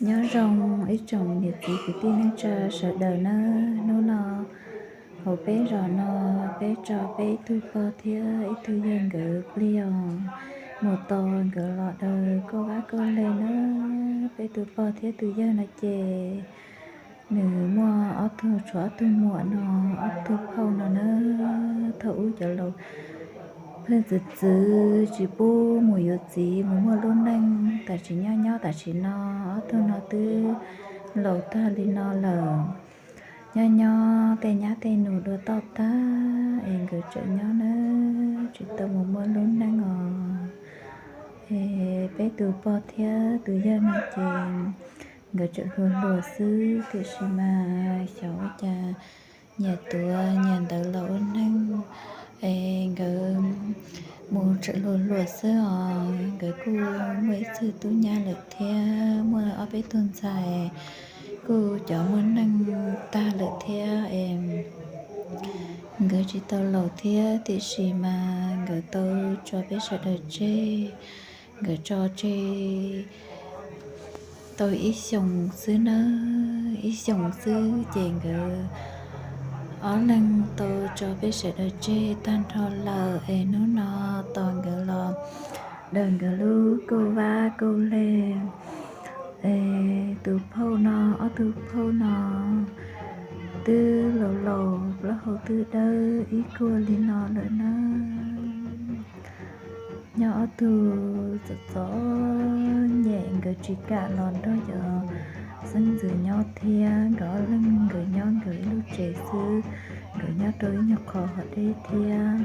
Nyob zoo ib tsoom niam txiv kwv tij neej tsa sawv daws nawb. Hnub no hauv peb zos no peb tso peb ib tug pog thiab ib tug yawg nkawd plig os, mus tos nkawd los daws kauj vab kauj le nawb. Peb tus pog thiab tus yawg no ces nws muaj ob tug, tshuav ob tug muam no, ob tug phauj no nawb. Thaum ub cov laus pheej txwv txwv tsis pub mus yuav txiv mus muaj lub neej, tam sim nyob nyob tam sim no ob tug no twb laus tag li no lawm. Nyob nyob tej nyab tej nus dua toj tag es nkawd tseem nyob nawb, tsis tau mus muaj lub neej os. Es peb tus pog thiab tus yawg no ces nkawd tseem hluas hluas xwb, tiam sis mas xyov ua cas nyias tuav nyias ntawv los ua neej, es nkawd mus tseem hluas hluas xwb os. Nkawd kuj muaj ib tug tub nyab lawm thiab, muaj ob peb tug ntxhais kuj cov muaj neej tag lawm thiab es nkawd tsis tau laus thiab, tiam sis mas nkawd tau tso peb sawv daws tseg. Nkawd tso tseg tau ib xyoos xwb nawb, ib xyoos xwb ces nkawd ob leeg tau tso peb sawv daws tseg tag nrho lawm es hnub no tos nkawd los daws nkawd lub kauj vab kauj le. Es tus phauj no, ob tug phauj no twb laus laus, plaub hau twb dawb ib kuag li no lawm nawb. Nyob ob tug txom txom nyem, nkawd tsis kam los nrog cov xeeb ntxwv nyob thiab, nkawd ob leeg nkawd nyob nkawd ib lub tsev xwb. Nkawd nyob rau ib nyuag qho hov deb thiab,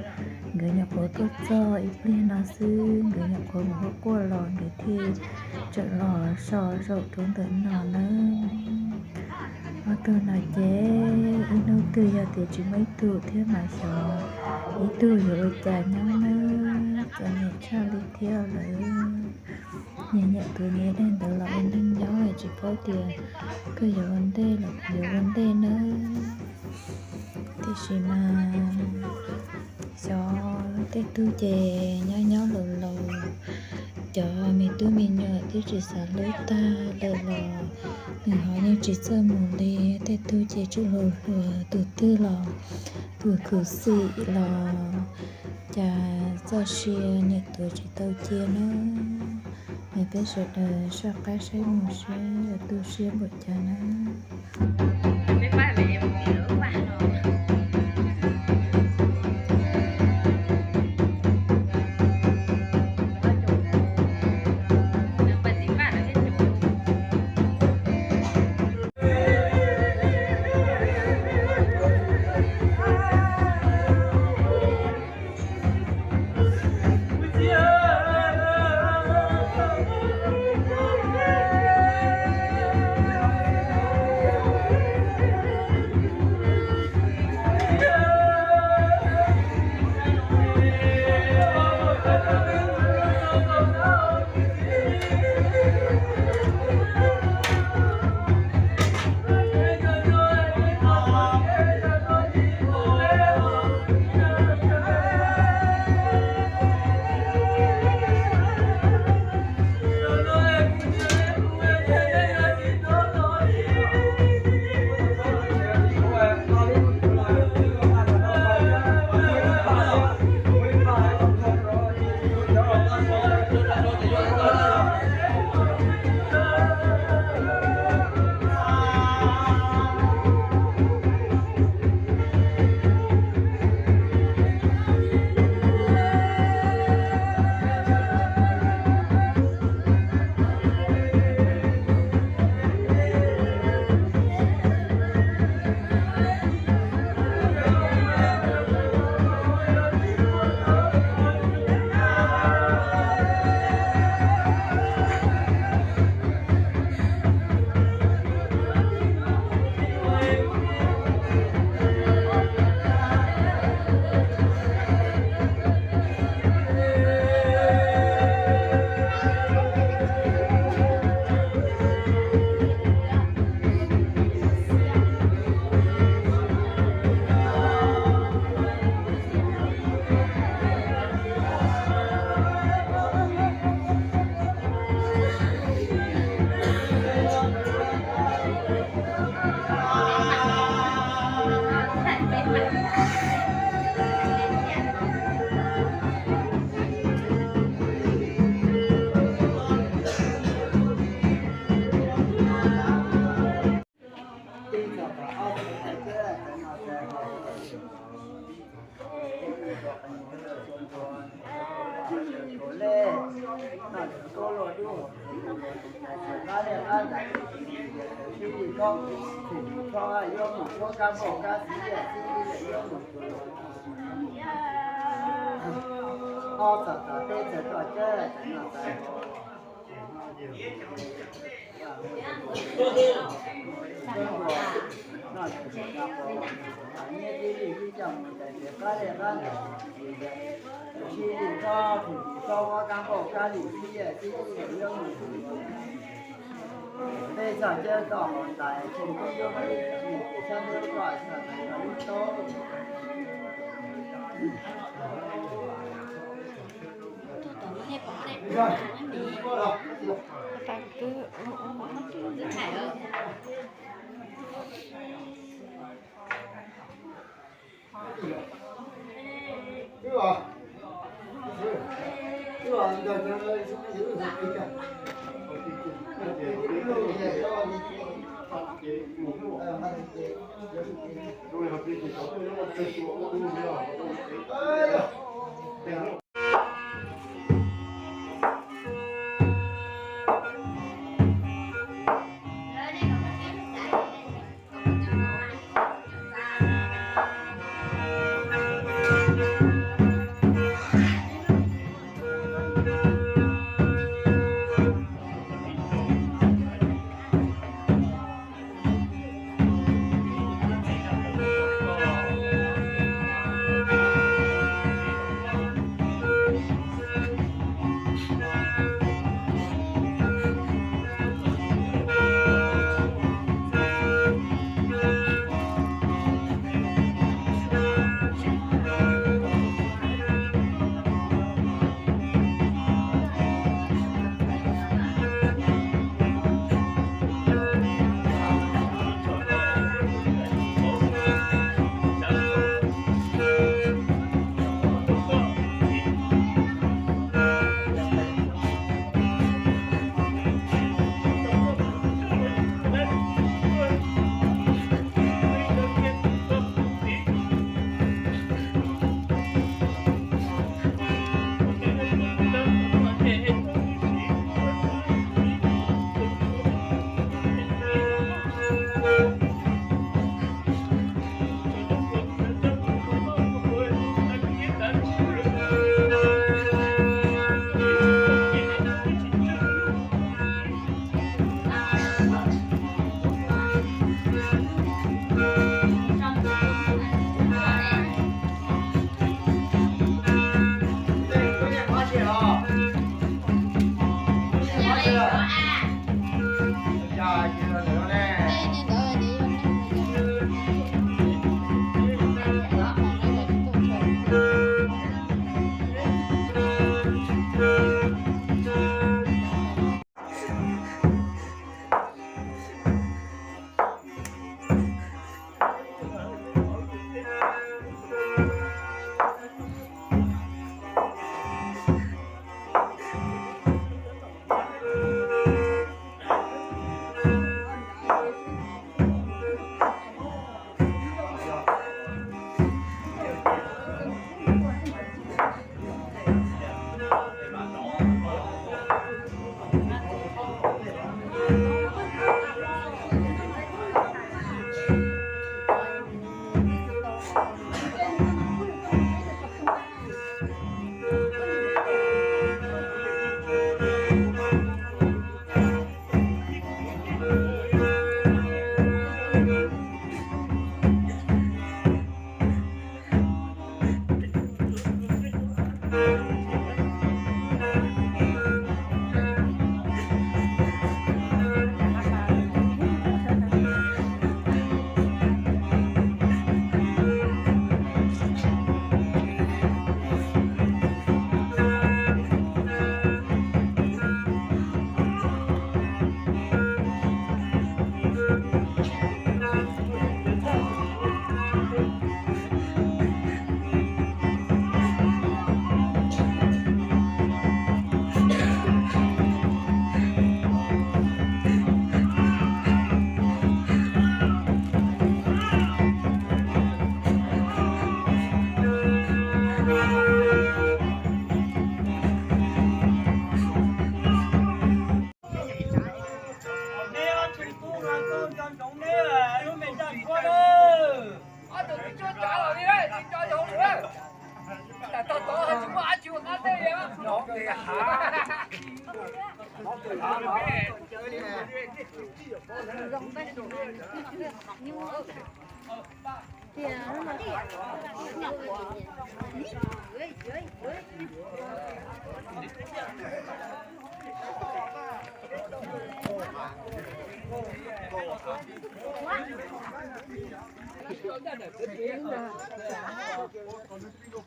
nkawd nyuam qhuav tuaj txog ib pliag no xwb, nkawd nyuam qhuav mus quaj quaj los nkawd thiaj tseem los so zaum rau ntawm no nawb. Ob tug no ces ib hnub twg yog tias tsis muaj ib tug thiab mas xyov ib tug yuav ua cas nyob nawb. Txom nyem tshaj li thiab lawm. Nyias nyiam tuav nyias daim ntawv los ua neej nyob, tsis paub tias koj yuav ua ntej los kuv yuav ua ntej nawb. Tiam sis mas xyov tej tug ces nyob nyob laus laus, cov me tub me nyuam twb tsis xav hlub tag lawm los nws ho yeej tsis txawj mus li. Tej tug ces tseem hluas hluas, tus twg los tus khuv xim los cas txoj sia niam tuav tsis tau cia nawb. Es peb sawv daws soj qab saib mus seb yuav tu siab npaum cas nawb.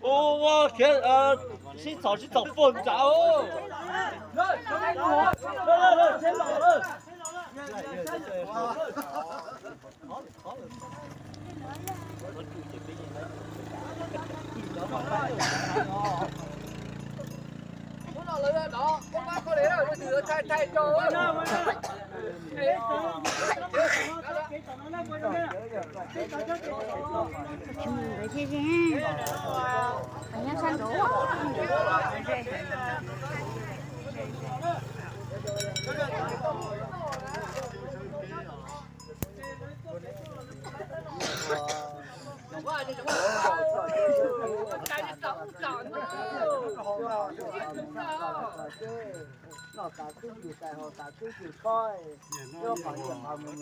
Ua khiav sib txhaum sib txhaum puag nrad. Noj tas twb yus tais haus tas twb yus khob, yog qhov yus qhov mus.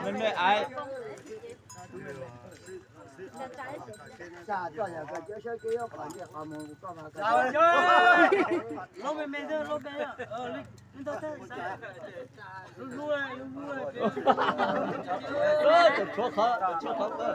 Me me aiv. Tsam koj yog koj cov sawb kev yuav qhov ntiaj qhov mus koj mas koj. Tshuav qhov, tshuav qhov.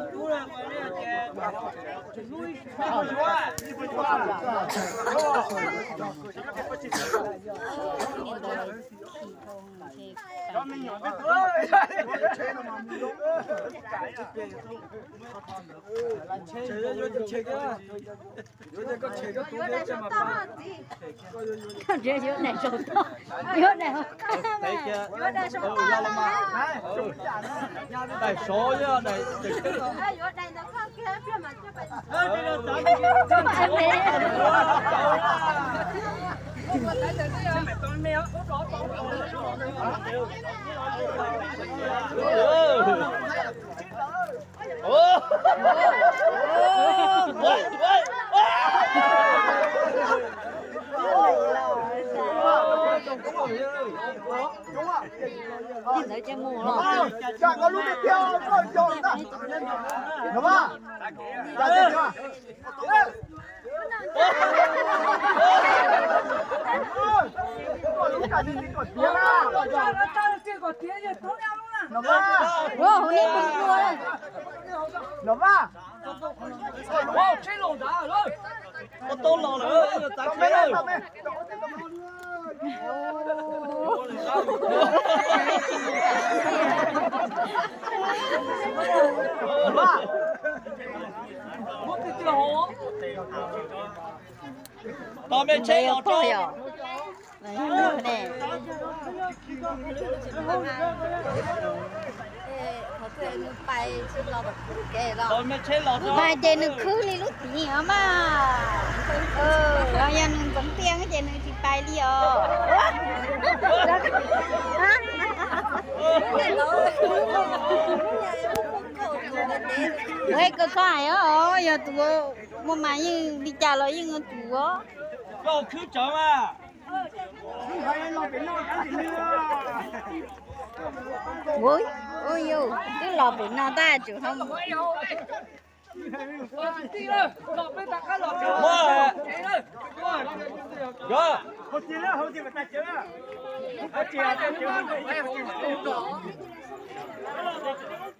Yuav daim saud, yuav daim saud. Ntawd ces mus los. Ua, hauv nej mus dua. Tsheb los ntawd, tau los lawm, txav tsheb lawm. Tos me tsheb los rau. Tos me tsheb los rau. Mas ces nws khwb li lub tid os mas. Los yog nws ntxeev tiaj ces nws tsis pais li os. Ua koj hais os, yog tus muaj mas yeej li cas los yeej tus os. Koj khwb tsawv mas. Ui, ui yus, twb los pem no tab tsum ho.